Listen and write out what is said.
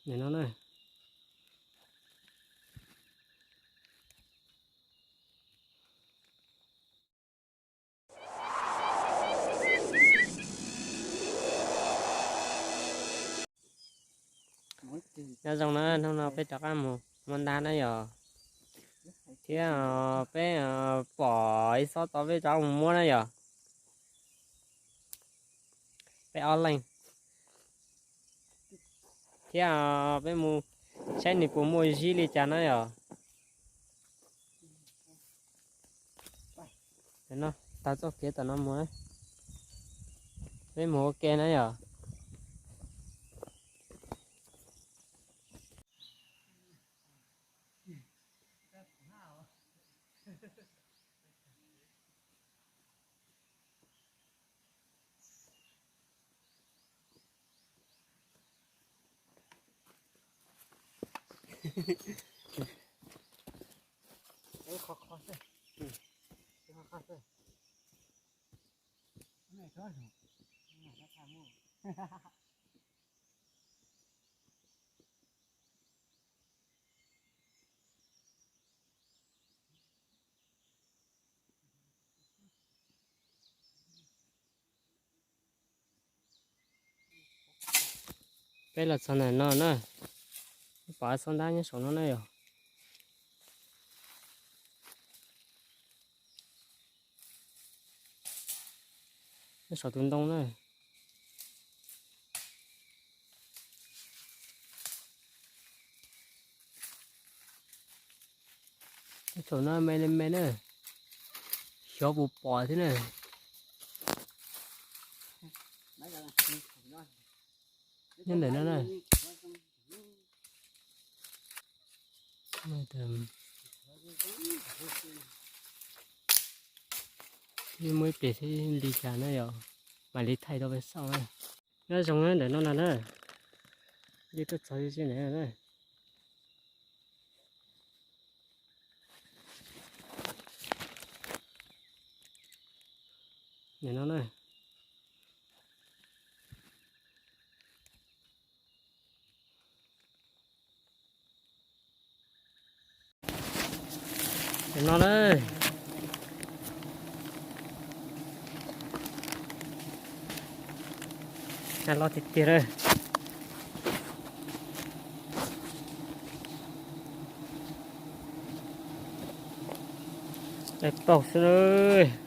Nim no na. Nyob zoo na, hnub no peb rov qab mus muab ntab na yom, thiab peb pom ib xob tau peb rov mus muab na yom. Peb ob leeg thiab peb mus saib nws puas muaj zib li cas na yom. No, taug txoj kev tom no mus, peb mus ua ke na yom. Peb los txog ntawm no na, pom xob ntab nyob saum no na yom. Nyob saum tus ntoo na. Saum no me li me na, xyov puas pom thiab na. Nyob ntawm no na. Muaj ib pliag thiab li cas na yom, mam li thaij rau peb saib na. Nyob zoo na, ntawm no na na, yeej tuaj txog ib ntawm na. Ntawm no na. Ntawm no na. Cov loj tiag tiag na. Dawb paug xwb na.